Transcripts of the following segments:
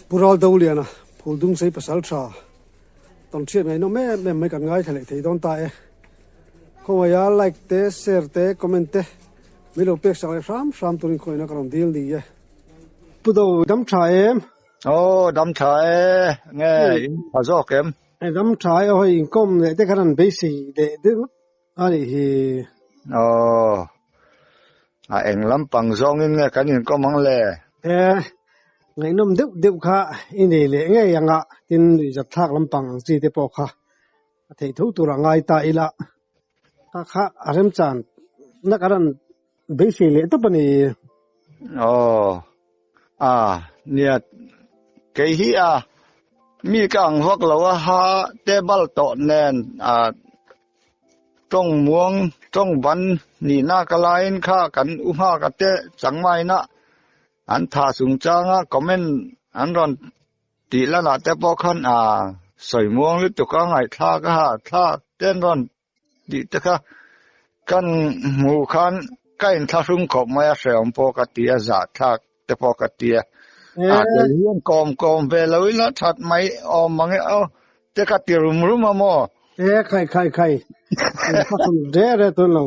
Pu Raldoliana Phuldung sei pasal tha tawn hriat ngaihnawm em em mai kan ngaithla leh thei dawn ta e. Khawngaih a like te share te comment te min lo pek sak leh hram hram turin khawngaihna ka rawn dil ni e. Pu Do dam tha em? Aw dam tha e, nge in tha zawk em? Dam tha e aw hei inkawm leh te khan an beisei leh deuh A nih hi. Aw. A eng lampang zawngin nge kan inkawm ang le? E, ngaihnawm deuh deuh kha i nei leh ngei ang a, tin nuihzat thlak lampang ang chi te pawh kha a theih tho tur a ngai ta ila. Kha kha a remchan na kan rawn beisei leh tawp a ni. Aw. A, nia, kei hi a, mi ka ang vak lo a, ha table tawh nen a, Tawng muang, tawng ban nihna ka laiin kha kan u nghak a te changmaina an tha chungchanga comment an rawn tih lanah te pawh khan a sawi muang lutuk a ngaihthlak a ha thlak te an rawn tih te kha kan hmuh khan ka inthlahrung khawp mai a hrehawm pawh ka ti a zahthlak te pawh ka ti a a kei hian kawm kawm ve lo ila that mai awm mang e aw te ka ti rum rum a maw e khai khai khai ka sum re re tun lo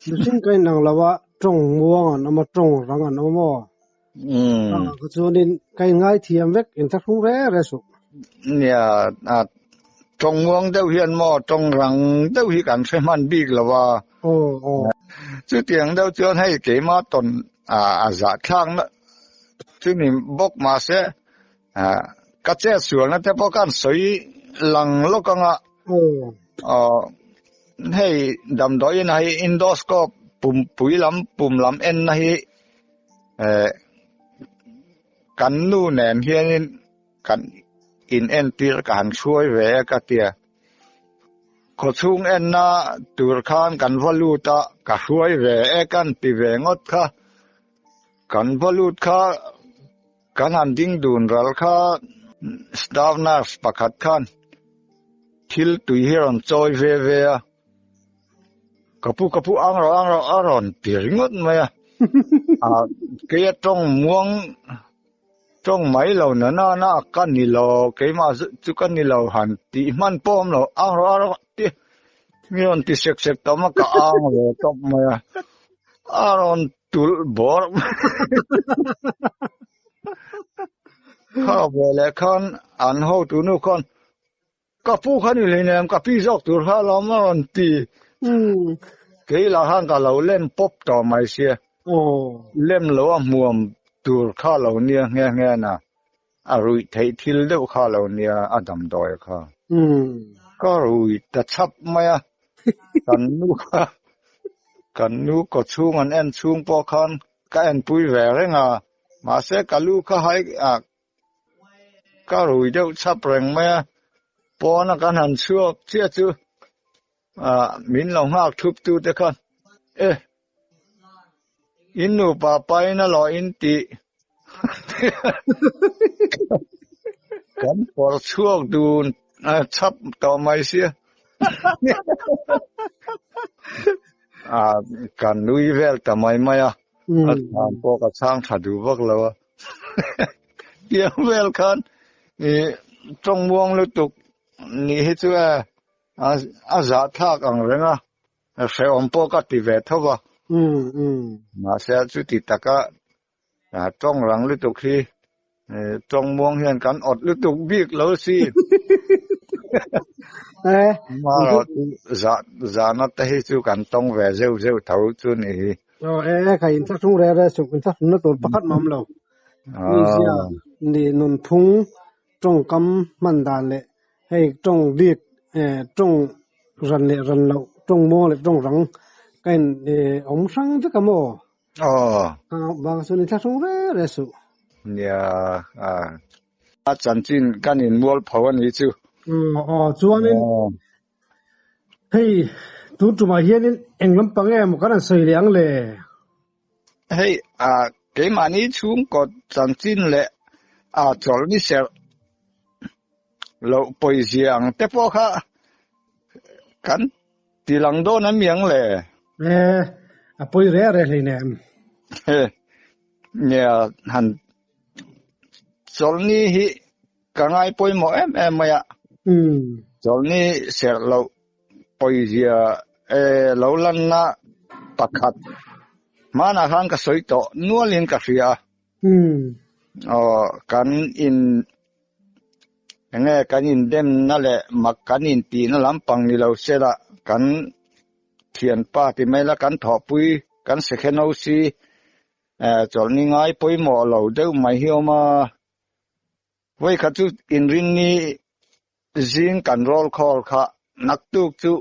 mihring ka inang lo a tawng muang an awm a tawng rang an awm aw um ka chuanin ka inngai thiam vek inthlahrung re re suh nia a tawng muang deuh hian maw tawng rang deuh hi kan hre hman bik lo a aw aw chutiang deuh chuan hei keima tawn a zahthlak na chu ni bawk mahse ka chet sualna te pawh khan sawi lang lawk anga aw hei damdawiin ah hi endoscope pumpui lam pum lam en na hi eh kan nu nen hianin kan in entir ka han hruai ve a ka tia. Khawchhung enna tur khan kan va lut a, ka hruai ve e kan ti ve ngawt kha. Kan va lut kha kan han ding dun ral kha staff nurse pakhat khan thil tui hi a rawn chawi ve ve a, ka pu ka pu ang rawh ang rawh a rawn ti ringawt mai a, kei a tawng muang Tawng mai lo na na na ka ni lo, keimah chu ka ni lo han tih hman pawh awm lo, ang rawh ang rawh ti mi rawn ti sek sek tawh a ka ang ve tawp mai a, a rawn tulh bawr kha ve leh khan an hotu nu khawn Ka pu kha ni hleinem, ka pi zawk tur kha alawm a rawn ti. Kei lah khan ka lo lem pawp tawh mai sia. Lem lo a hmuam tur kha lo nia nghe nghe na, a ruih theih thil deuh kha lo nia a damdawi kha. Ka rui ta chhap mai a, kan nu kha, kan nu kawchhung an en chhung pawh khan ka enpui ve reng a, mahse ka lu kha hai Ka rui deuh chhap reng mai a, pawna kan han chhuak chiah chu ah min lo nghak thup tu te khan e in nupa pain a lawh in tih kan pawr chhuak dun chhap tawh mai sia ah kan nui vel ta mai mai a, a chhan pawh ka chhang tha duh vak lo a. Tiang vel khan i tawng muang lutuk nih hi chu e a zahthlak ang reng a, hrehawm pawh ka ti ve tho va. Mahse chuti taka tawng rang lutuk hi tawng muang hian kan awt lutuk bik lo si. Amaherawh chu zahna te hi chu kan tawng ve zeuh zeuh tho chu nih hi. Aw e e kha in thlahrung re re suk in thlahrung na tur pakhat mah awm lo. Mi zia ni nunphung tawngkam hman dan leh hei tawng bik tawng ran leh ran loh tawng muang leh tawng rang ka in awm hrang vek a maw? Aw. Vang chuan in thlahrung re re suh. Nia a chanchin kan in mual pho a nih chu. Aw chuanin Hei, tun tumah hianin eng lampang nge maw kan han sawi leh ang le? Hei, keimahni chhungkaw chanchin leh chawlh ni serh loh pawizia ang te pawh kha kan ti lang dawn a mi ang le? E, a pawi reh reh hleinem. Nia, han. Chawlhni hi ka ngai pawimawh em em mai a. Chawlhni serh loh pawizia lo lanna pakhat hmanah khan ka sawi tawh nualin ka hria a. Aw, kan in enge kan indemna leh mak kan intihna lampang ni lo sela kan thianpa ti mai la kan thawhpui kan second OC chawlhni ngai pawimawh lo deuh mai hi awm a. Vawikhat chu inrinni zing kan roll call kha naktuk chu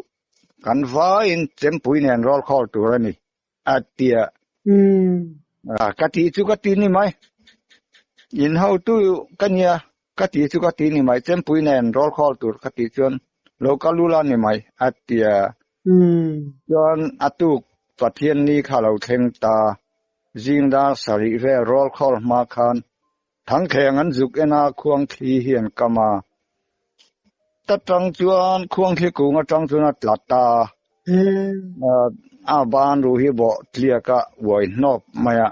kan vaiin chempui nen roll call tur a ni a tia. Ka tih chu ka ti ni mai. In hotu ka nia ka tih chu ka ti ni mai. Chempui nen roll call tur ka tih chuan lo kal ula ni mai a tia. Chuan a tuk Pathianni kha lo thleng ta. Zing dar sarih vel roll call hma khan Thangthleng an zuk en a, khuangthli hi an kam a. Ta tang chuan khuangthli kung atang chuan a tla ta a, a ban ruh hi bawh tliak a uai hnawp mai a.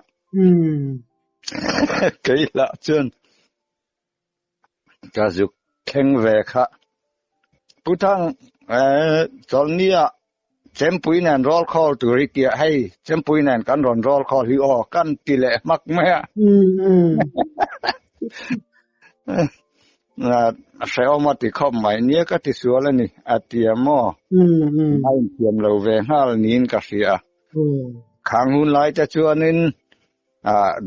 Kei lah chuan ka zuk thleng ve kha. Pu Thang, chawlhnia Chempui nen roll call tur i tia hei Chempui nen kan rawn roll call hi aw kan ti leh hmak mai a. Hrehawm a ti khawp mai nia ka ti sual a ni a ti a maw? A inthiam lo ve nghal niin ka hria a. Khang hun lai te chuanin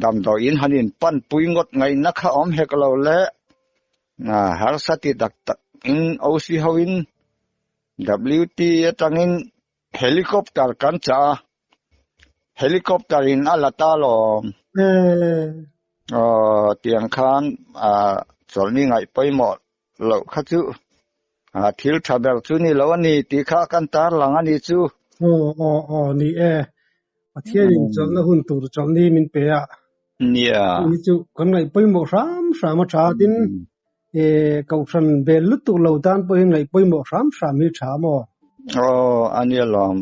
damdawiin han inpanpui ngawt ngaihna kha awm hek lo le. Harsa ti tak tak in OC hoin WT atangin helicopter kan chah a, helicopter in a la ta lawm. Aw tiang khan chawlhni ngaih pawimawh loh kha chu thil tha ber chu ni lo a ni tih kha kan tarlang a ni chu. Aw aw aw ni e, Pathianin chawlhna hun tur chawlhni min pe a. Nia. Ni chu kan ngaih pawimawh hram hram a tha tin e kohhran bel lutuk lo tan pawhin ngaih pawimawh hram hram hi tha maw? Aw a nia lawm.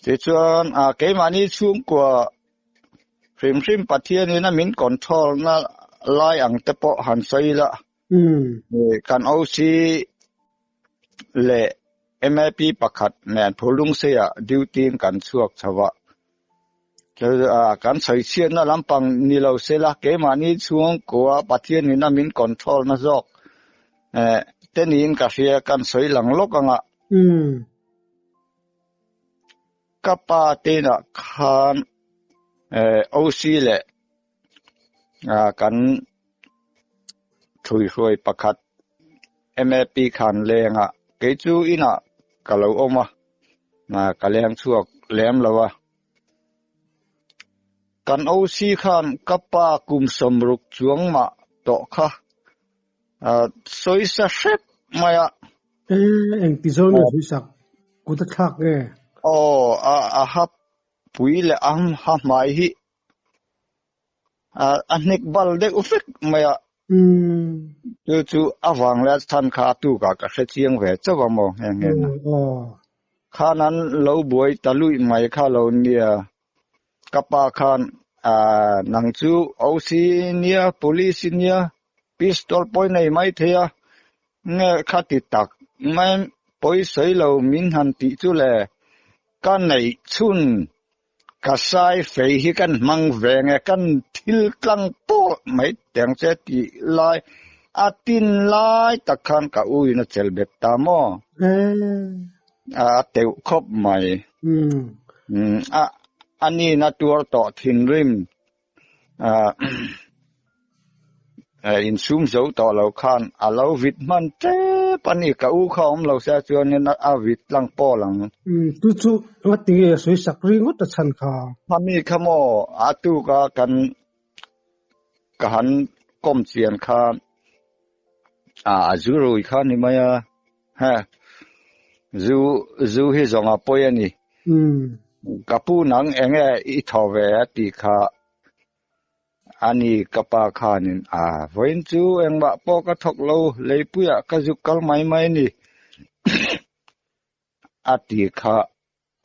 Tichuan a keimahni chhungkua hrim hrim Pathianin a min control na lai ang te pawh han sawi la. Kan OC leh MAP pakhat nen Phulungseiah duty in kan chhuak chho a. Kan sawi chhiatna lampang ni lo se la, keimahni chhungkua Pathian in a min control na zawk te niin ka hria, kan sawi lang lawk ang a. Ka pa te inah khan OC leh kan thuihruai pakhat MAP khan leng a, kei chu inah ka lo awm a, ka leng chhuak lem lo a. Kan OC khan ka pa kum sawmruk chuang mah tawh kha sawisa hrep mai a. Engti zawng nge sawisak kut a thlak nge? Aw, a ha pui leh a ha hmai hi a hnek bal deuh vek mai a. Chu chu a vang leh a chhan kha a tukah ka hre chiang ve chauh a maw nghe nghe na. Khan an lo buai ta luih mai kha lo nia. Ka pa khan nang chu OC nia, police nia, pistol pawh i nei mai thei a, nge kha ti tak mai pawi sawi lo min han tih chu le. Ka neih chhun ka sai fei hi kan hmang ve nge kan thil tlang pawh mai teng che tih lai a tin lai tak khan ka u in a chelh bet ta maw? A teuh khawp mai. A anin a tuar tawh thinrim Insum zo tawh lo khan a lo vit hman tep a ni. Ka u kha awm lo se chuanin a vit tlang pawl ang. Chu chu ngati nge sawi sak ri ngawt a chhan kha? Hami kha maw a tuk a kan ka han kawm chian khan a zu rui kha ni mai a. Ha, zu zu hi zawng a pawi a ni. Ka pu nang enge i thaw ve a tih kha a ni ka pa khanin a vawiin chu engmah pawh ka thawk lo leipuiah ka zuk kal mai mai a ni a tih kha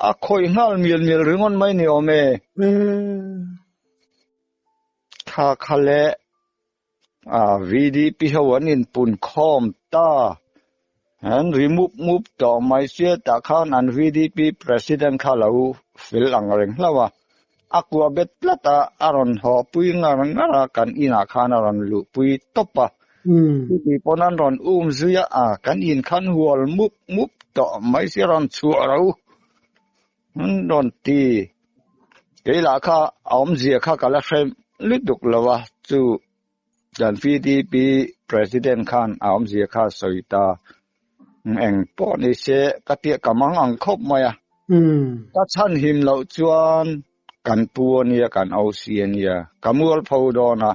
a khawih nghal mial mial ringawn mai ni awm e. Tha kha le. VDP ho an inpun khawm ta. An ri mup mup tawh mai sia tah khan an VDP President kha lo fel ang reng hlauh a. A kua bet tlat a, a rawn haw pui ngar ngar a, kan inah khan a rawn luh pui tawp a. Chuti pawn an rawn um zui a, a kan in khan hual mup mup tawh mai sia rawn chhuah ro an rawn ti. Kei lah kha a awmzia kha ka la hre lutuk lo a, chu Kan VDP President khan a awmzia kha sawi ta eng pawh ni se ka tia ka mang ang khawp mai a. Ka chhan him loh chuan kan pu a nia kan OC a nia ka mual pho dawn a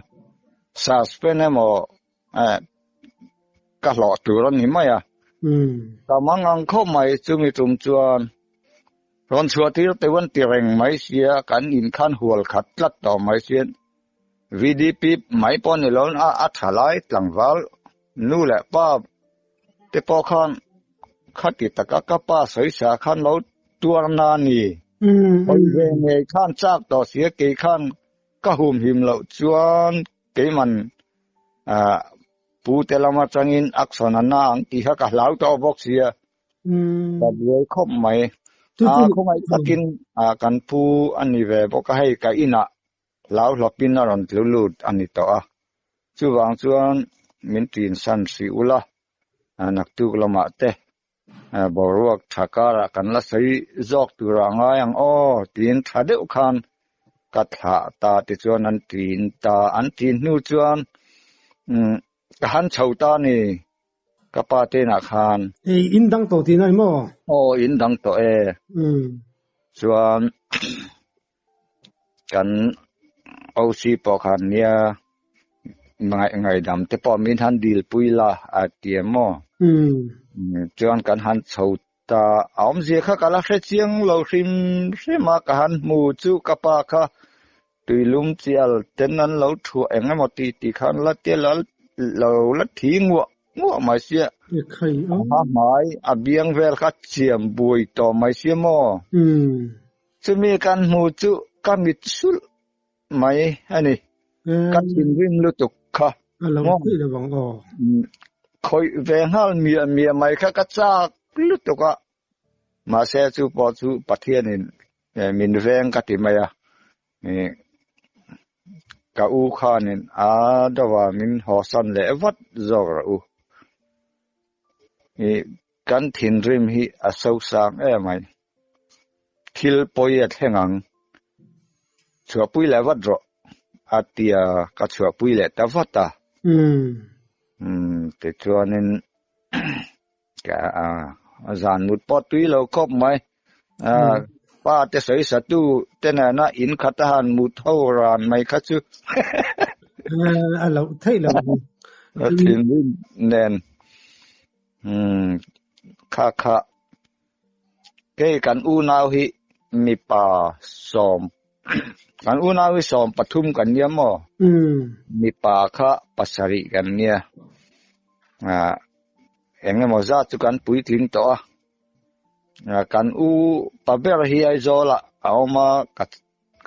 suspend emaw ka hlawh tur a ni mai a. Ka mang ang khawp mai chumi tum chuan rawn chhuah tir teuh an ti reng mai sia kan in khan hual khat tlat tawh mai sia. VDP mai pawh ni lo a a tha lai tlangval nu leh pa te pawh khan khati taka ka pa sawisa khan lo tuar na ni. Hawi ve ngei khan chak tawh sia kei khan ka humhim loh chuan keiman ah pu te lam atangin action a na ang tih kha ka hlau tawh bawk sia. Ka buai khawp mai. A khawngaih takin kan pu a ni ve bawk a hei ka inah Hlau hlawpin a rawn tlu lut a ni tawh a, chuvang chuan min ṭinsan hrih ula, naktuk lamah te boruak ṭha karah kan la sawi zawk tur a ngai ang aw tiin ṭha deuh khan ka thlah ta tichuan an ṭin ta, an ṭin hnu chuan ka han chho ta a ni ka pa te inah khan. Ei, in dang tawh tih na ni maw? Aw, in dang tawh e. Chuan Kan OC pawh khan nia ngaihdam te pawh min han dil pui la a ti em maw? Chuan kan han chho ta a awmzia kha ka la hre chiang lo hrim hrim a ka han hmu chu ka pa kha tuilum chial ten an lo thuah eng emaw tih tih khan la tia lo la thi nguah nguah mai sia. A hmai a biang vel kha chiam buai tawh mai sia maw? Chumi kan hmu chu ka mit sulh mai a ni. Ka thinrim lutuk kha. A lo theih lo vang aw. Khawih ve nghal miah miah mai kha ka chak lutuk a. Mahse chu pawh chu Pathianin min veng ka ti mai a. Ka u khanin a dova min hawsan leh vat zawk rawh u. Kan thinrim hi a sosang em ai. Thil pawi a thleng ang. Chhuahpui leh vat rawh a tia ka chhuahpui leh ta vat a. Umm tichuanin ka zan mut pawh tui lo khawp mai. Pa te sawi satu te nena in khat a han mut ho ran mai kha chu. A loh theih lo. Thinrim nen. Umm kha kha. Kei kan unau hi mipa sawm kan unau hi sawm pathum kan nia maw? Mipa kha pasarih kan nia. Ah eng emaw zat chu kan puitling tawh a. Kan u pa ber hi Aizawl ah a awm a ka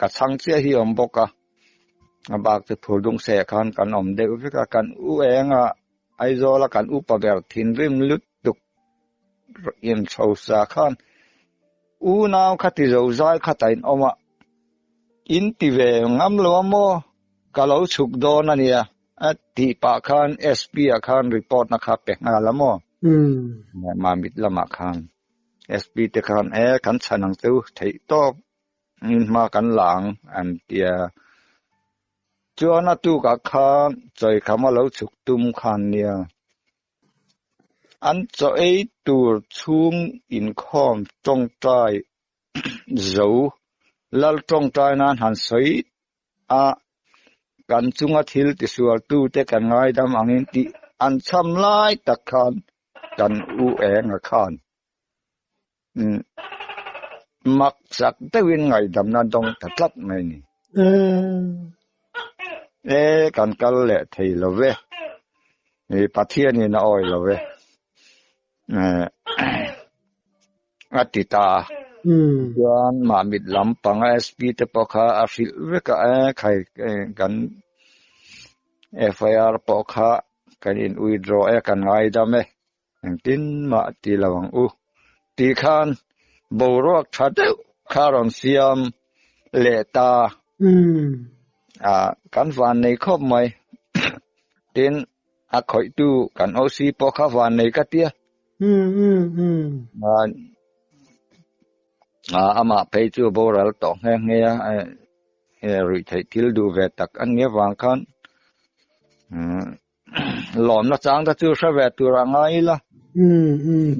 ka chhang chiah hi a awm bawk a. A bak chu Phurdung seh khan kan awm deuh vek a. Kan u eng a Aizawl a kan upa ber thinrim lutuk in hrosa khan unau kha ti zo zai kha ta in awm a, in ti ve ngam lo a maw ka lo chhuk dawn a nia a tih pah khan SP ah khan report na kha pe nghal a maw Mamit lamah khan SP te khan e kan chhan ang che u theih tawp in hma kan la ang an tia. Chuan a tukah khan chawikham a lo chhuk tum khan nia. An chaw ei tur chhung inkhawm tawngtai zo lal tawngtai nan han sawi a, kan chunga thil tisualtute kan ngaidam angin tih an chham lai tak khan kan u enga khan Mak chak deuhin ngaihdamna dawng ta tlat mai ni. E, kan kal leh thei lo ve. Pathianin a awi lo ve. A ti ta a. Chuan Mahmit lampanga SP te pawh kha a hrilh vek a, e khai kan. FIR pawh kha kan in withdraw e, kan ngaidam e, engtin mah ti lo ang u tih khan boruak tha deuh kha rawn siam leh ta. Kan van nei khawp mai. Tin, a khawihtu kan OC pawh kha van nei ka tia. Amah phei chu boral tawh nghe nghe a, ruih theih thil duh ve tak a nia vang khan lawmna chang te chu hre ve tur a ngai ila.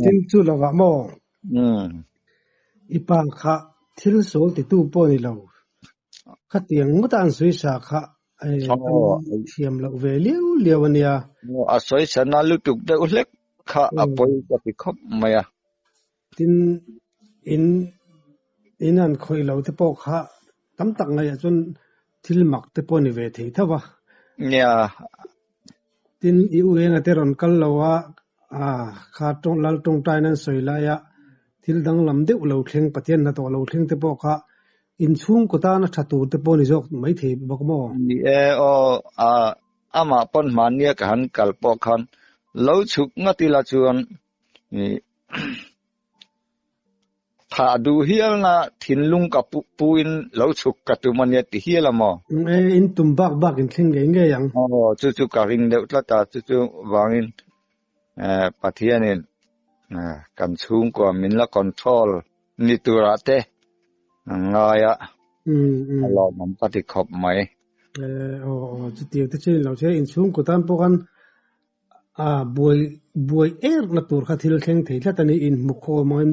Tin chu lovah maw? I pa kha thil sawl titu pawh ni lo. Khatiang ngawta an sawi sa kha thiam loh ve liau liau a nia. A sawi sana lutuk deuh hlek kha a pawi ka ti khawp mai a. Tin, in in an khawih lo te pawh kha tam tak ngaihah chuan thil mak te pawh a ni ve thei tho va. Nia. Tin, i u enga te rawn kal lo a, kha tawng lal tawngtain an sawi laia thil danglam deuh lo thleng, Pathian hnathawh lo thleng te pawh kha inchhungkaw tana tha tur te pawh a ni zawk maithei bawk maw? Ni e, aw, amah pawn hmannia ka han kal pawh khan lo chhuk ngat ila chuan Thah duh hialna thinlung ka puin lo chhuk ka tum a nia ti hial a maw? E, in tum bak bak in thleng ngei ngei ang. Aw, chu chu ka ring deuh tlat a, chu chu vangin Pathianin kan chhungkua min la control ni turah te ngai a, a lawmawm ka ti khawp mai. E, aw, aw, chutiang te chu in lo che, in chhungkaw tan pawh khan A buai buai er na tur kha thil thleng thei tlat a ni, inhmu khawm ang in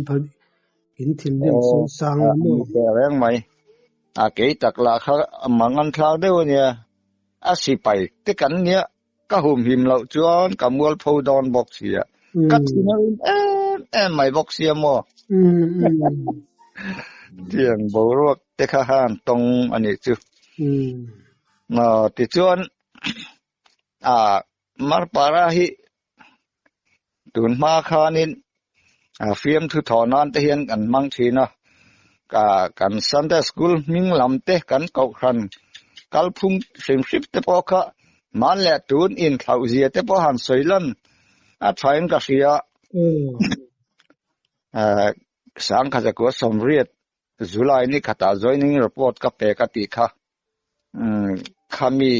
in thinrim sawi sang ang maw? Aw, reng mai. A kei tak lah kha mang an thlak deuh a nia, a sipai te kan nia, ka humhim loh chuan ka mualpho dawn bawk sia, ka thin a rim em em mai bawk sia maw? Tiang boruak te kha han tawng a nih chu. Tichuan, a Marpara hi tun hma khanin fiamthu thawh nan te hian kan hmang thin a, kan Sunday School hming lam te kan kohhran kalphung hrim hrim te pawh kha hman leh tun inthlauh zia te pawh han sawi lan a thain ka hria. Sangkhatzakua sawmriat July ni khatah joining report ka pek a tih kha. Khami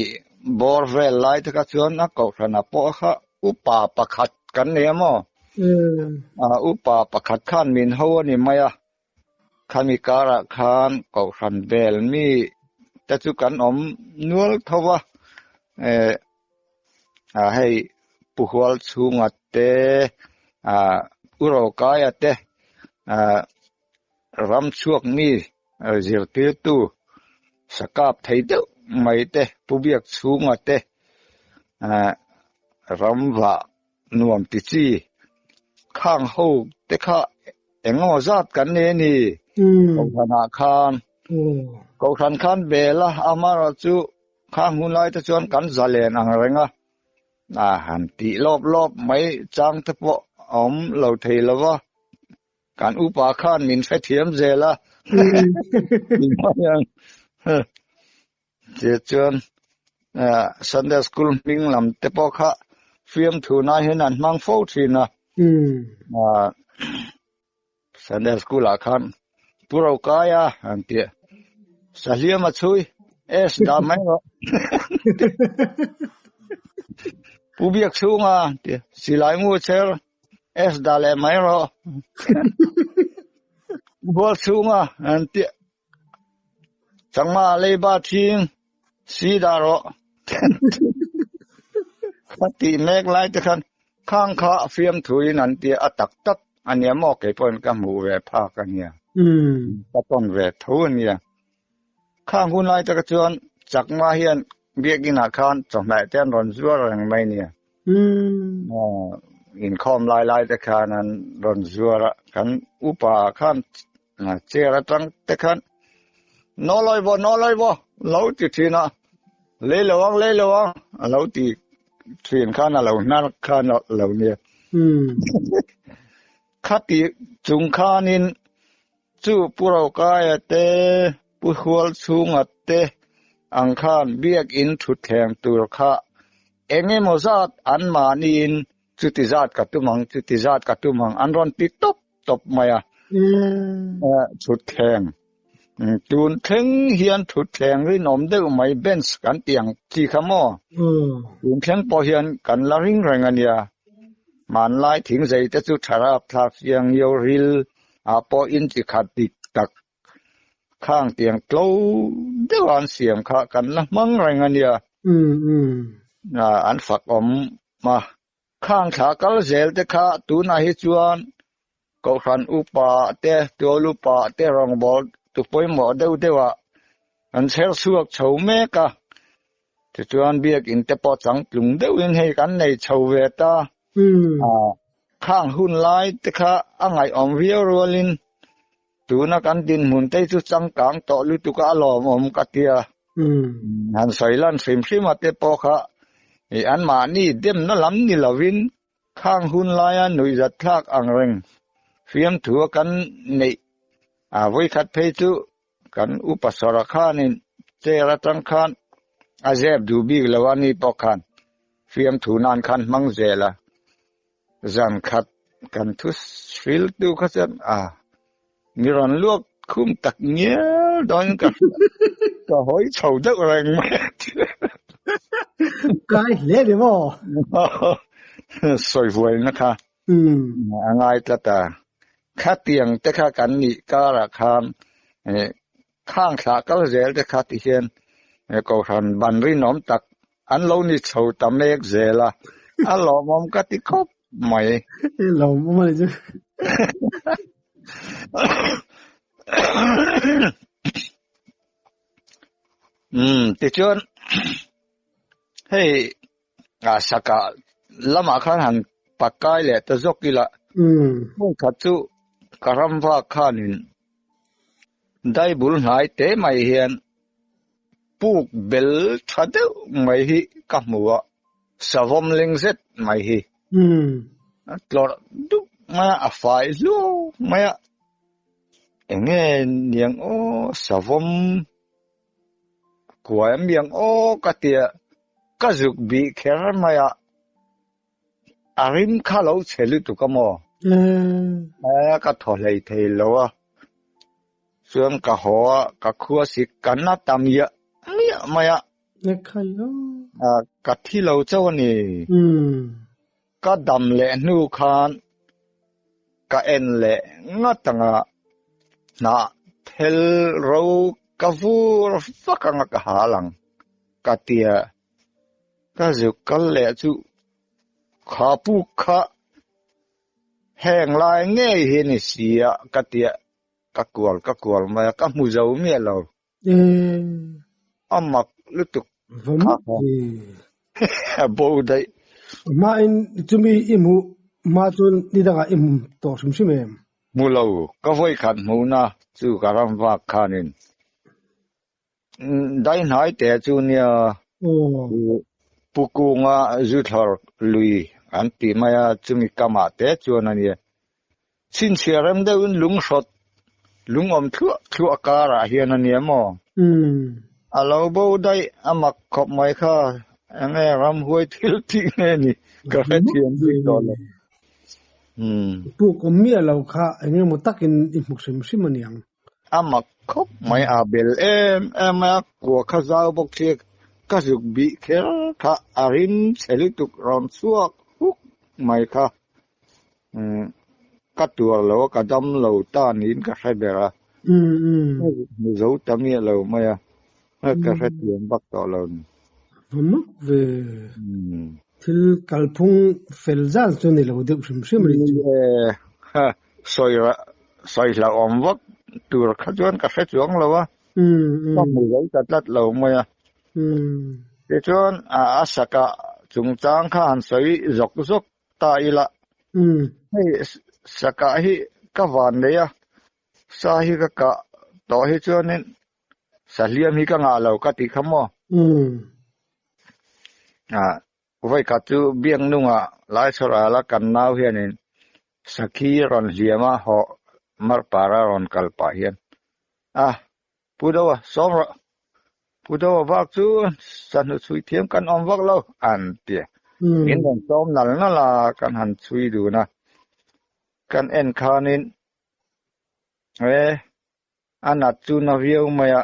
bawr vel lai te kha chuan a kohhrana pawh kha upa pakhat kan nei a maw? Upa pakhat khan min ho a ni mai a, khami karah khan kohhran vel mi te chu kan awm nual tho a, hei Pu Hual chhunga te, U Rokaia te, Ram chhuak mi zirtirtu sakap thei deuh mai te, Pu Biak chhunga te ram vah nuam ti chi khang ho te kha eng emaw zat kan nei a ni. Kohhranah khan Kohhran khan bel a, amaherawhchu khang hun lai te chuan kan zalen ang reng a, han tih lawp lawp mai chang te pawh a awm lo thei lo va. Kan upa khan min hrethiam zel a. Che chuan Sunday school hming lam te pawh kha fiamthu na hian an hmang fo thin a. Sunday school ah khan Pu Rokaia an tia Sahliam a chhui S dah mai rawh. Pu Biak chhunga tia Silai ngu cher S dah leh mai rawh. Bual chhunga an tia Changma leiba thing si dah rawh. Kha tih mek lai te khan khang kha fiam thuin an tia a tak tak a nia maw kei pawhin ka hmuh ve phak a nia. Ka tawn ve tho a nia. Khang hun lai taka chuan Chakma hian biakinah khan chawhmeh te an rawn zuar reng mai nia. Inkhawm lai lai te khan an rawn zuar a, kan upa khan chair atang te khan Naw lawi vaw, naw lawi vaw lo ti thin a, lei lo ang, lei lo ang a lo ti thin khan a lo hnar khan a lo nia. Khati chung khanin chu Pu Rokaia te, Pu Hualchhunga te ang khan biakin thutthleng tur kha. Engemaw zat an mahniin chuti zat ka tum ang, chuti zat ka tum ang an rawn ti tawp tawp mai a. Thutthleng, tun thleng hian thutthleng rinawm deuh mai bench kan tih ang chi kha maw? Tun thleng pawh hian kan la ring reng a nia. Hmanlai thingzei te chu tharap thlak chiang yo ril ah pawh inchi khat dik tak Khang tiang tlo deuh an siam kha kan la hmang reng a nia. An fak awm a. Khang thla kal zel te kha tunah hi chuan Kohhran upa te, tual upa te rawngbâwl tu pawimawh deuh deuhah an chher chhuak chho mek a. Tichuan biakin te pawh changtlung deuhin hei kan nei chho ve ta. Khang hun lai te kha a ngaihawm viau rualin Tuna kan dinhmun te chu changkang tawh lutuk a a lawmawm ka tia. Han sawi lan hrim hrim a te pawh kha i anmahni demna lam ni lovin khang hun laia nuihzat thlak ang reng fiamthu a kan neih a vawikhat phei chu kan upa sawra khanin chair atang khan a zep duh bik lo a ni pawh khan fiamthu nan khan hmang zel a. Zan khat kan thu hriltu kha chuan a mi rawn luak khum tak ngial dawn ka ka hawi chho deuh reng mai a ti. Kai hle ni maw? Sawi vuaina kha a ngai tlat a. Khatiang te kha kan nih karah khan khang thlah kal zel te kha ti hian Kohhran ban rinawm tak An lo ni chho ta mek zel a, a lawmawm ka ti khawp mai. I lawmawm a ni chu. Umm tichuan hei a saka lamah khan han pakai leh ta zawk ila. Hmun khat chu ka ram vak khanin daibul hnai te mai hian Puk bel tha deuh mai hi ka hmu a, savawm ling zet mai hi a tlawrh dup mai a, a fai hluau mai a, enge niang aw savawm kuai a miang aw ka tia ka zuk bih kher mai a, a rim kha lo chhe lutuk a maw? Ka thaw hlei thei lo a. Chuan ka haw a, ka khua sik ka na ta miah miah mai a. Ka thi lo chauh a ni. Ka dam leh hnu khan ka en leh ngat ang a, hnah thel ro ka vur vak ang a ka hal ang ka tia. Ka zuk kal leh chu kha puk kha Heng lai ngei hi ni si a ka tia ka kual ka kual mai a, ka hmu zo miah lo. A mak lutuk kha a bo daih. Hmain chumi i hmuh hma chuan ni dangah i hmu tawh hrim hrim em? Hmu lo, ka vawikhat hmuhna chu ka ram vak khanin Dai hnai te chu nia Pu Kunga zu thlawr lui an tih mai a, chumi kamah te chuan a nia. Chhinchhiah rem deuhin lung hrawt, lung awm thluah thluah karah hian a nia maw? A lo bo daih a mak khawp mai kha, enge ramhuai thil tih nge ni ka hrethiam bik tawh lo. Puk awm miah lo kha engemaw takin i hmu hrim hrim a niang. A mak khawp mai a bel em em a, kua kha zau bawk khi ka zuk bih kher kha a rim chhe lutuk rawn chhuak huk mai kha ka tuar lo a, ka dam lo ta niin ka hre ber a, hmu zo ta miah lo mai a, ka hrethiam vak tawh lo ni. Va mak ve, thil kalphung fel zan chu ni lo deuh hrim hrim a ni chu. Sawi sawi hlauhawm vak tur kha chuan ka hre chuang lo a, ka hmu zo ta tlat lo mai a. Tichuan a saka chungchang kha han sawi zawk zawk ta ila, hei saka hi ka van nei a, sa hi ka kah tawh hi chuanin sa hliam hi ka ngah lo ka ti kha maw. Vawikhat chu Biaknunga Laichhawrala kan nau hianin sakhi rawn hliam a hawh mar para rawn kal pah hian, A, Pu Doa, sawm rawh. Pu Dova vak chu sahnu chhui thiam kan awm vak lo an ti. Min rawn sawm nal nal a, kan han chhui dun a. Kan en khanin e a nat chu na viau mai a,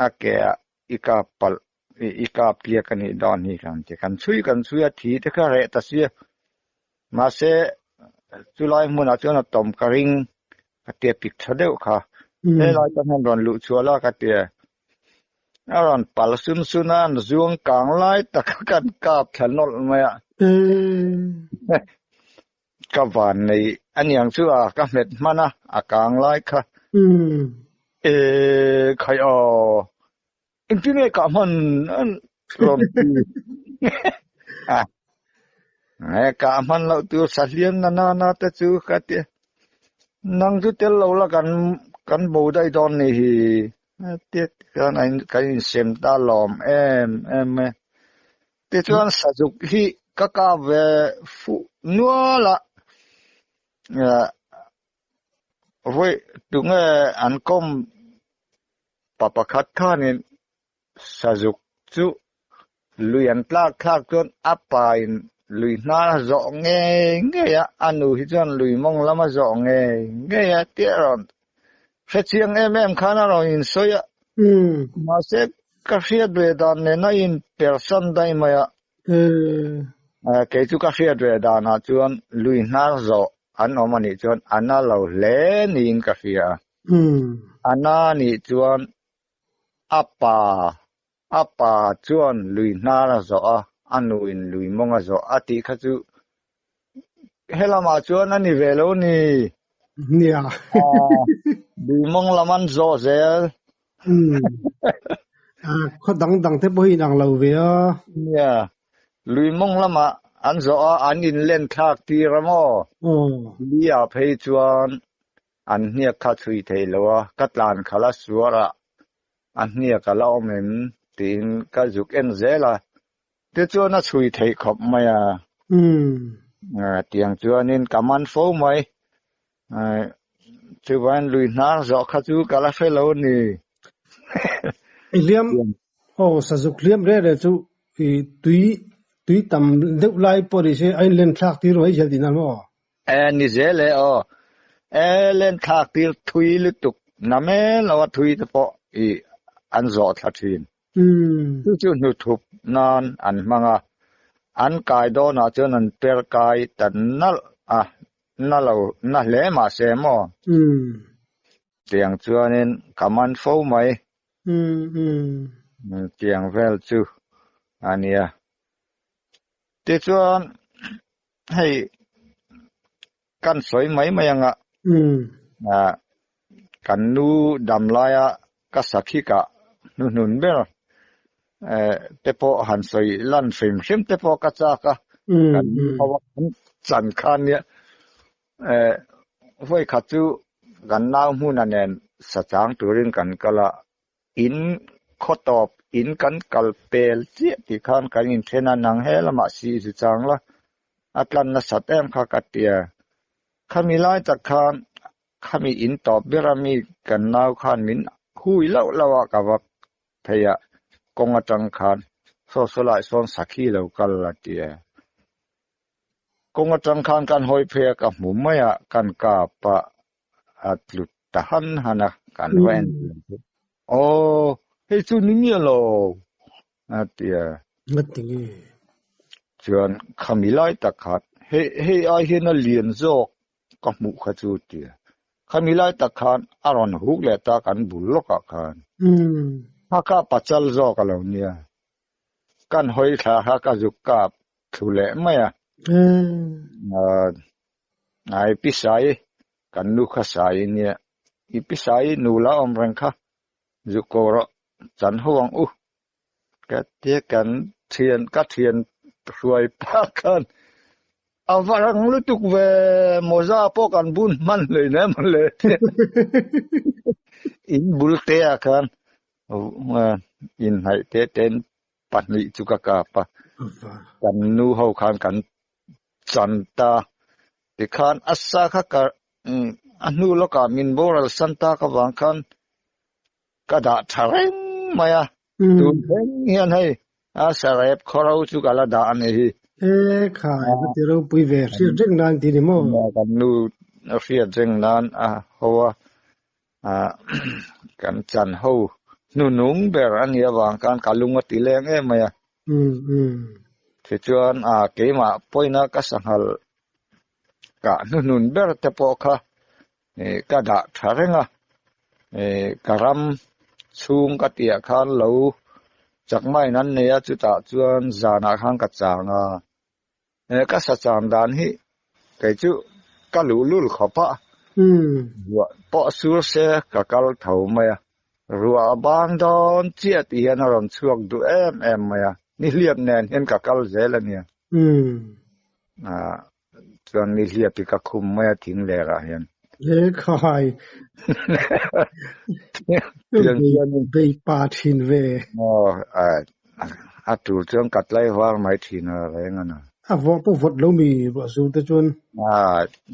a ke ah i kap palh i kap tliak a nih dawn hi kan ti. Kan chhui kan chhui a, thi te kha reh ta sia. Mahse chulai hmunah chuan a tawm ka ring ka tia pik tha deuh kha. Helai tan hian rawn luh chhuah la ka tia. A rawn pal sun sun a, an zuang kang lai tak a kan kap thla nawlh mai a. Ka van nei aniang chu a ka hmet hman a, a kang lai kha. E khai aw, engtin nge kah hman an rawn ti a. E kah hman loh tur sahliam na na na te chu ka tia. Nang chu tel lo la kan kan bo daih dawn ni hi. Tia khan kan insem ta lawm em em e. Tichuan sazuk hi ka kap ve fuh nual a, vawi tunge an kawm pa pakhat khanin sazuk chu lui an tlak thlak chuan a pain lui hnar a zawh ngei ngei a, a nu hi chuan lui mawng lam a zawh ngei ngei a tih a rawn Hrechiang em em khan a rawn insawi a, mahse ka hriat ve dan nen a inpersan daih mai a. Kei chu ka hriat ve danah chuan lui hnar zawh an awm a nih chuan a na lo hle niin ka hria a. A na nih chuan a pa a pa chuan lui hnar a zawh a, a nuin lui mawng a zawh a tih kha chu helamah chuan a ni ve lo ni. Nia. Lui mawng lam an zawh zel. Khaw dang dang te pawh hi inang lo ve a. Nia. Lui mawng lamah an zawh a, an inlen thlak tir a maw? Lia phei chuan an hniak kha chhui thei lo a, ka tlan khalh a suar a, a hniak a la awm em tiin ka zuk en zel a, tichuan a chhui theih khawp mai a. Tiang chuanin ka man fo mai. Chuvain lui hnar zawh kha chu ka la hre lo a ni. Hliam, aw sazuk hliam reh reh chu i tui tui tam deuh lai pawh ni se a inlen thlak tir mai zel tihna maw? E ni zel e aw. E len thlak tir thui lutuk na mel lo a thui te pawh i an zawh thla thin. Chu chu hnuthup nan an hmang a, an kai dawnah chuan an per kai ta nalh a, na lo na hle mah se maw? Tiang chuanin ka man fo mai. Tiang vel chu a nia. Tichuan hei kan sawi mai mai anga kan nu dam laia ka sakhi kah hnuhnun ber te pawh han sawi lan hrim hrim te pawh ka chak a, kan nu ho a kan chan khan nia vawi khat chu kan nau hmuna nen sa chang turin kan kal a, In khaw tawp in kan kal pel chiah tih khan kan inthen a, nang he lamah si zu chang la, a tlan nasat em kha ka ti a. Khami lai tak khan khami in tawp ber a mi kan nau khan min hui loh loh a ka va phei a, kawng atang khan saw saw lai sawn sakhi lo kal a ti a. Kawng atang khan kan hawi phei a ka hmu mai a, kan kap a, a tlu ta han han a, kan va en chian chu, Aw, hei chu ni miah lo, a ti a. Ngati nge? Chuan khami lai tak khan, hei hei ai hian a lian zawk ka hmuh kha chu ti a. Khami lai tak khan a rawn huk leh ta kan bul lawkah khan. Haka pachal zawk a lo nia. Kan hawi thla kha ka zuk kap thlu leh mai a. Ai pi sai kan nu kha sai nia i pi sai nu la awm reng kha zu ko rawh chan ho ang u ka tia kan thian ka thian hruai pa khan a va rang lutuk ve mawza pawh kan bun hman hlei ne mawle in bul te ah khan inhnaih te ten pahnih chu ka kap a kan nu ho khan kan chan ta tikhan a sa kha ka a hnu lawkah min boral san tak avang khan ka dah tha reng mai a. Tun thleng hian hei a sarep khawro chu ka la dah a ni hi. E khai va ti ropui ve hriat reng nan ti ni maw? Kan nu hriat reng nan a ho a, kan chan ho hnunung ber a nih avang khan ka lung a ti leng em mai a. Tichuan keimah pawina ka sanghal kah hnuhnun ber te pawh kha ka dah tha reng a, ka ram chhung ka tihah khan lo chakmain an nei a, chutah chuan zanah khan ka chang a, ka sa chang dan hi kei chu ka luhlul khawp a, ruah pawh sur se ka kal tho mai a, ruah a bang dawn chiah tih hian a rawn chhuak duh em em mai a, nihliap nen hian ka kal zel a nia. Chuan ni hliap hi ka khum mai a thing ler ah hian. He khai. Bei pa thin ve. A tur chuan ka tlai var mai thin a reng a na. A vawh pawh vawt lo mi ruah zur te chuan.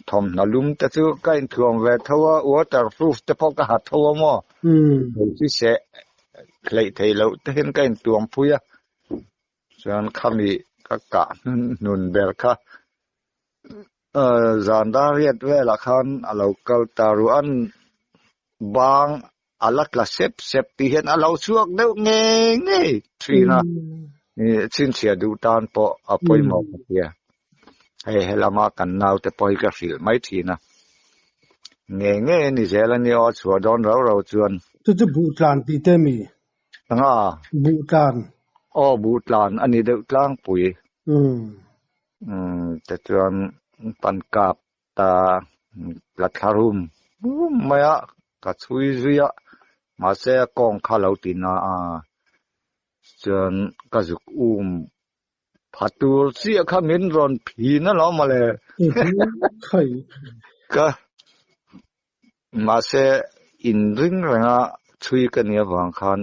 Thawmhnaw lum te chu ka inthuam ve tho a, waterproof te pawh ka ha tho a maw. Hei seh hleih theih loh te hian ka intuam phui a. Chuan khami ka kah hnun ber kha zan dar riat velah khan a lo kal ta ruh an bang a la tla sep sep tih hian a lo chhuak deuh ngei ngei thin a, chhinchhiah duh tan pawh a pawimawh ka tia. Hei helama kan naute pawh hi ka hrilh mai thin a, ngei ngei a ni zel a nia aw chhuah dawn rau rau chuan. Chu chu buh tlan tih te mi? Anga? Buh tlan. Aw, buh tlan a ni deuh tlangpui. Umm, tichuan pan kap ta la thla rum rum mai a, ka chhui zui a, mahse a kawng kha lo ti na a, chuan ka zuk um pha tur chiah kha min rawn phin alawm mawle. Ka mahse inring renga chhui ka nih avang khan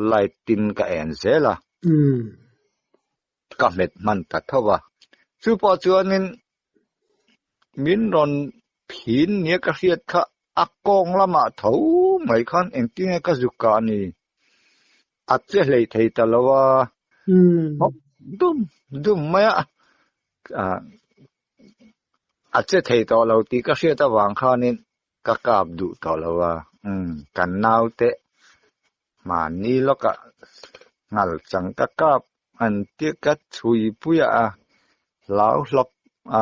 light tin ka en zel a. Ka hmet hman ta tho a. Chu pawh chuanin min rawn phin nia ka hriat kha a kawng lamah tho mai khan engtinge ka zuk kah ni. A che hlei thei ta lo a. Hawk dum dum mai a. A che thei tawh lo tih ka hriat avang khanin ka kap duh tawh lo a. Kan naute Mahni lawkah nghal chang ka kap an ti ka chhui pui a, hlau hlawp a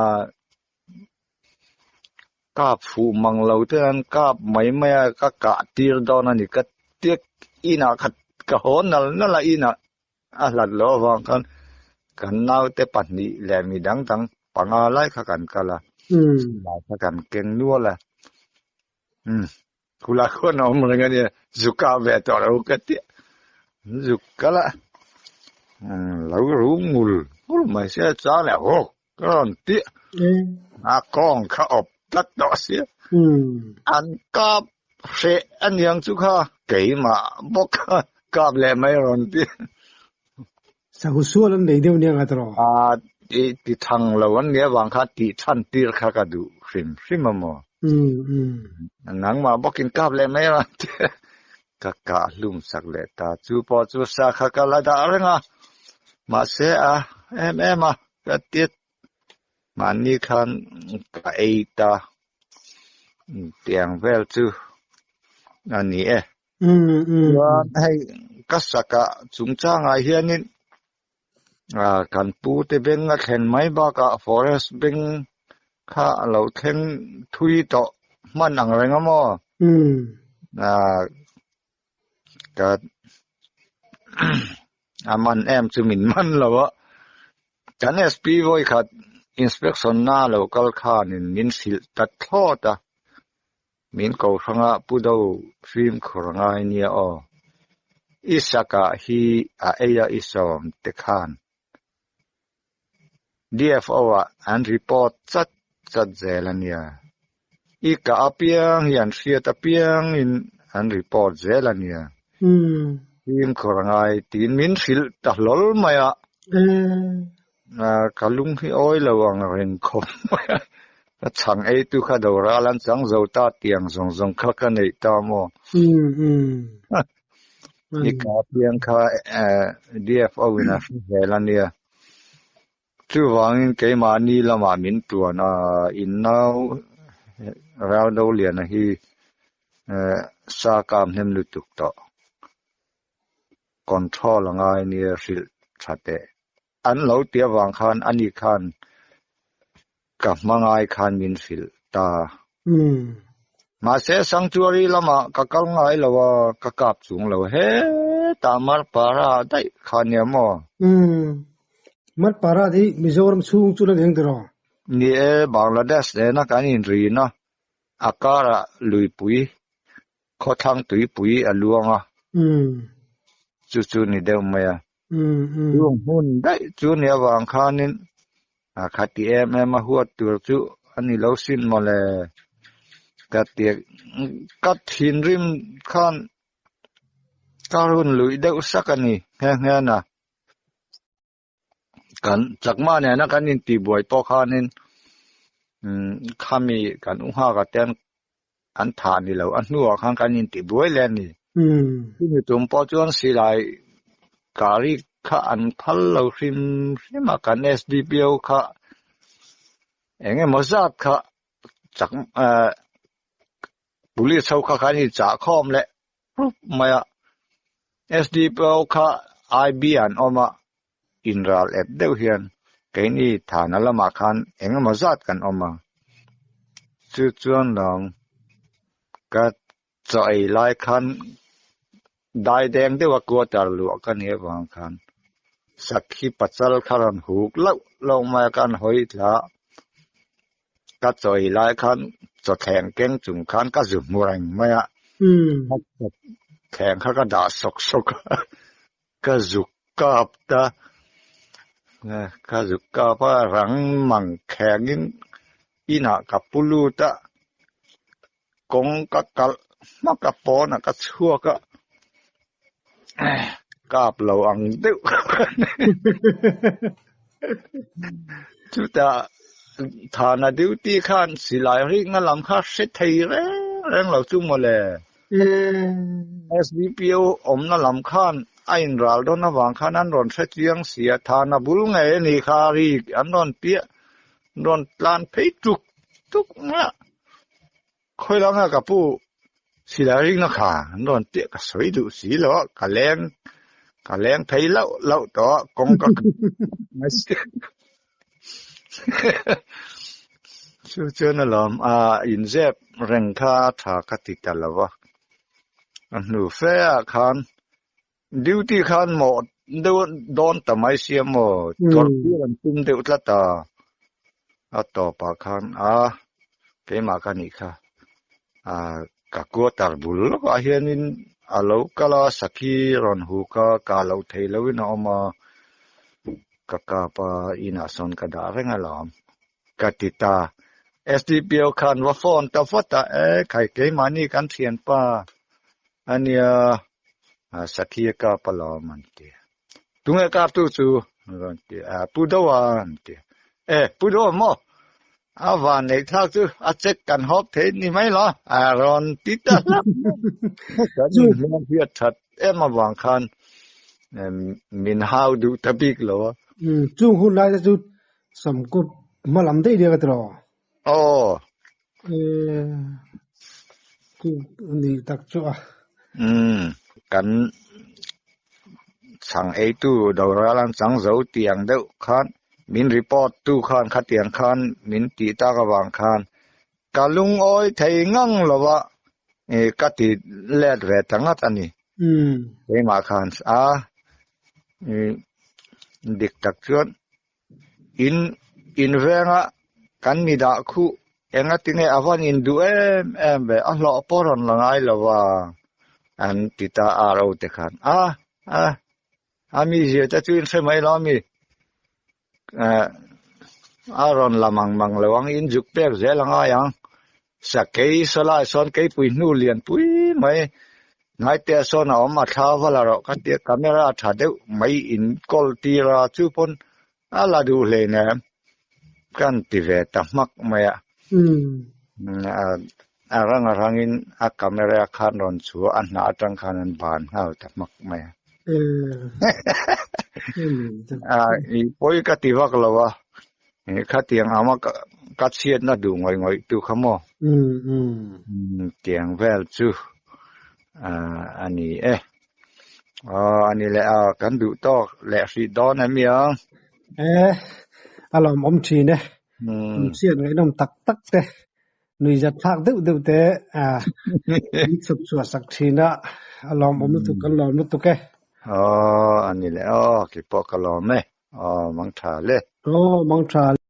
kap fuh mang lo te an kap mai mai a, ka kah tir dawn a ni ka tia inah khat ka haw nal nal a inah a hlat loh avang khan kan naute pahnih leh mi dang dang panga lai kha kan kal a, silai kha kan keng nual a. Khulai khuan a awm reng a nia, zuk kah ve tawh lo ka ti a, zuk kal a, lo rum ngul ngul mai sia chang leh hawk ka rawn ti a, a kawng kha awp tlat tawh sia, an kap hreh a niang chu kha keimah bawk kha kap leh mai rawn ti a. Sahu sual an nei deuh nia ngat rawh. A ti thang lo an nia vang kha tih chhan tir kha ka duh hrim hrim a maw. Nangmah bawkin kap leh mai a ka kah hlum sak leh ta. Chu pawh chu sa kha ka la dah reng a, mahse a em em a ka ti mahni khan ka ei ta tiang vel chu a ni e. Chuan hei ka sakah chungchangah hianin kan pu te beng a thlen mai bakah forest beng kha a lo thleng thui tawh hman ang reng a maw? Ka a man em chu min man lo a, kan SP vawikhat inspection na lo kal khanin min hrilh ta thlawt a. Min ko hranga pu do fimkhur ngai nia aw. I sakah hi a ei a i sawm te khan DFO ah an report chat chat zel a nia. I kah apiang hi an hriat apiang in an report zel a nia. Fimkhur ngai tiin min hrilh ta hlawl mai a. Ka lung hi awi lo ang reng khawp mai a, ka chhang ei tu kha do ral an chang zo ta tiang zawng zawng kha ka neih ta maw? I ka piang kha DFO in a hre zel a nia. Chuvangin keimahni lamah min tuan a, in nau Raldoliana hi sa kap hnem lutuk tawh. Control a ngai nia hrilh tha teh. An lo ti avang khan ani khan ka hma ngai khan min hrilh ta. Mahse sanctuary lamah ka kal ngai lo a, ka kap chung lo hetah Marpara daih kha nia maw? Umm. Marpara hi Mizoram chhung chu la eng tiraw? Ni e, Bangladesh nena kan inrin a, a karah luipui khawthlang tuipui a luang a, chu chu ni deuh mai a. Chung hmun daih chu ni avang khanin a khati em em a huat tur chu a ni lo sin mawle. Ka ti ka thinrim khan ka run luih deuh sak a ni nghe nghe na. Kan chakma nena kan intihbuai pawh khanin khami kan u nghak te an thah ni lo a hnuah khan kan intihbuai leh a ni. Chumi tum pawh chuan silai kari kha an phal lo hrim hrim a kan SDPO kha eng emaw zat kha chak police ho kha khan inchah khawm leh rup mai a, SDPO kha IB an awm a, inral ep deuh hian keini thana lamah khan eng emaw zat kan awm a, chu chuan lawng ka chaw ei lai khan dai deng deuh a quarter luah ka nih avang khan sakhi pachal kha rawn huk lauh lauh mai a, kan hawi thla a. Ka chaw ei lai khan chaw thleng keng chung khan ka zu hmu reng mai a, thleng kha ka dah sawk sawk a, ka zu kap ta, ka zu kap a rang mang khengin inah ka pu lut a, kawng ka kalh hmak a pawnah ka chhuak a, kap lo ang deuh chutah thana duty khan silai rikna lam kha hre thei reng reng lo chu mawle SDPO awmna lam khan a inral dawn avang khan an rawn hre chiang si a thana bul ngei a ni kha rik an rawn piah rawn tlan phei tuk tuk mai a. Khawi langa ka pu silai ringna kha an rawn piah ka sawi duh si lo a, ka leng ka leng phei loh loh tawh a, kawng ka Chu chuan alawm a inzep reng kha a tha ka ti ta lo a, a hnu fe ah khan duty khan mawh deuh dawn ta mai sia maw, tawrh tir an tum deuh tlat a. A tawpah khan a keimah ka nih kha ah ka quarter bul lawkah hianin a lo kal a sakhi rawn huk a kah loh theih lohin a awm a ka kap a inah sawn ka dah reng alawm ka ti ta SDPO khan va phone ta vat a e khai keimahni kan thianpa ania sakhi a kap alawm an ti a. Tunge kap tu chu rawn ti a Pu Doa an ti e Pu Doa maw a van neih thlak chu a check kan hawp thei ni mai lo a rawn ti ta hlak kan inhmel hiat that em avang khan min hau duh ta bik lo a. Chung hun lai te chu samkut hma lam daih daih a ti lo. Aw. Ni tak chu a. Umm kan chhang eitu doral an chang zo tiang deuh khan min report tu khan khatiang khan min tih tak avang khan ka lungawi thei ngang lo a ka ti let ve ta ngat a ni. Keimah khan a dik tak chuan In in venga kan mi dah khuh enga tinge a van in duh em em ve a hlawh pawh rawn la ngai lo a an ti ta a ro te khan a a a mi zir te chu in hre mai lo ami eh a rawn la mang mang lo ang in zuk pek zel a ngai ang sakei sawlai sawn keipui hnu lian pui mai Ngaite sawn a awm a thla va la rawh ka tia camera tha deuh mai in kawl tir a chu pawn a la duh hlei nen kan ti ve ta hmak mai a. a rang a rangin a camera khan rawn chhuah a hnah atang khan an ban nghal ta hmak mai a. A i pawi ka ti vak lo a, khatiang anga ka chhiatna duh ngawih ngawih tu kha maw? Tiang vel chu a ni e. Aw a ni leh a, kan duh tawk leh hrih dawn em iang? E, a lawmawm thin e. Chhiat ngaihnawm tak tak te, nuihzat thlak deuh deuh te min chhuk chhuah sak thin a, a lawmawm lutuk kan lawm lutuk e. Aw a ni leh aw, keipawh ka lawm e. Aw mang tha le. Aw mang tha le.